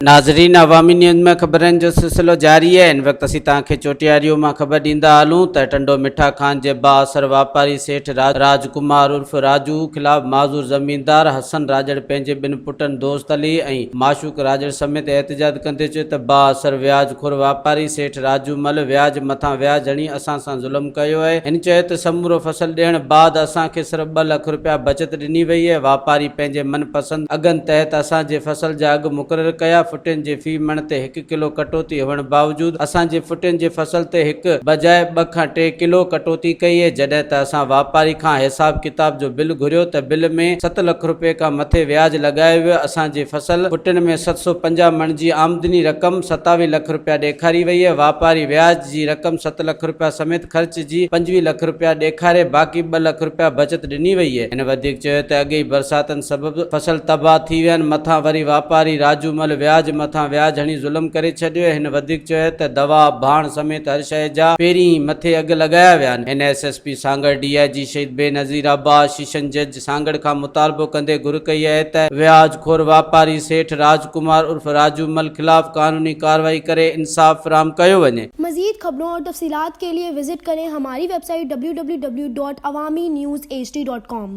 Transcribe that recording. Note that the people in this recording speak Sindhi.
ناظرين عوامي نيوز ۾ خبرن جو سلسلو جاري آهي هن وقت اسين توهان کي چوٽياريو مان خبر ڏيندا هلون ته ٽنڊو مٺا خان جي بااثر واپاري سيٺ راج ڪمار عرف راجو خلاف معذور زميندار حسن راڄڙ پنهنجي ٻن پٽن دوست علي ۽ معشوق راڄڙ سميت احتجاج ڪندي چيو ته بااثر وياج خور واپاري سيٺ راجو مل وياج مٿان وياج هڻي اسان سان ظلم ڪيو آهي هن چيو ته سمورو فصل ڏيڻ بعد اسان کي صرف ٻه لک رپيا بچت ڏني وئي آهي واپاري پنهنجي من پسند اگهن تحت اسان جي فصل جا اگهه مقرر ڪيا، ڦٽين جي في مڻ تي هڪ ڪلو ڪٽوتي هئڻ باوجود اسان جي ڦٽين جي فصل تي هڪ بجاء ٻه کان ٽي ڪلو ڪٽوتي ڪئي جڏهن ته اسان واپاري کان حساب ڪتاب جو بل گهريو ته بل ۾ ست لک روپيه کان مٿي وياج لڳايو ويو، اسان جي فصل ڦٽين ۾ 750 مڻ جي آمدني رقم 27 لک روپيا ڏيکاري وئي، واپاري وياج جي رقم ست لک روپيا سميت خرچ جي 25 لک روپيا ڏيکاري باقي ٻه لک روپيا بچت ڏني وئي. هن وڌيڪ چيو ته اڳي ئي برساتن سبب فصل تباهه ٿي ويا آهن مٿان وري واپاري راجو مل وياج مٿان وياج هڻي ظلم ڪري ڇڏيو. هن وڌيڪ چيو ته دوا، ڀاڻ سميت هر شيء جا پهرين ئي مٿي اگهه لڳايا ويا آهن. هن S S P Sanghar, D I G Shaheed Benazirabad, session جج سانگهڙ کان مطالبو ڪندي گهر ڪئي آهي ته وياج خور واپاري سيٺ راج ڪمار عرف راجو مل خلاف قانوني ڪارروائي ڪري انصاف فراهم ڪيو وڃي. مزيد خبرون اور تفصيلات کے لئے وزٽ ڪرين ھماري web site www.awamiNewsHD.com.